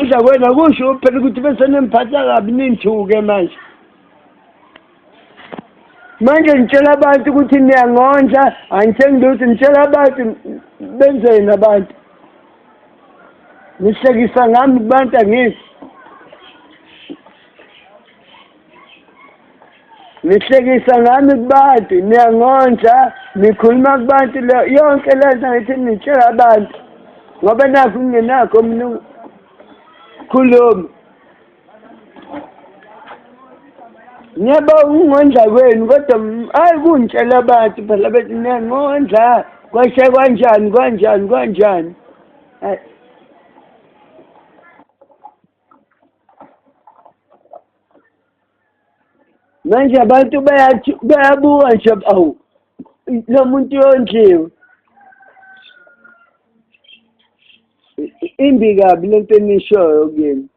Ukungondla kwenu akusho phela ukuthi bese nimphatha kabi ningithuke manje. Manje ngitshela abantu ukuthi niyangondla, angithengi lutho, ngitshela abantu benzeni abantu. Nihlekisa ngami kubantu angithi. Nihlekisa ngami kubantu, niyangondla, nikhuluma kubantu yonke le nto ngithi nitshela abantu. Ngoba nakho ngingenakho mina khuluma. Ngiyabonga ukungondla kwenu kodwa hayi kungitshela abantu phela bethi niyangondla kwashe kanjani kanjani kanjani. Hayi. Manje abantu bayathi bayabuka nje awu lo muntu uyondliwe. Imbi kabi lento enishoyo kimi.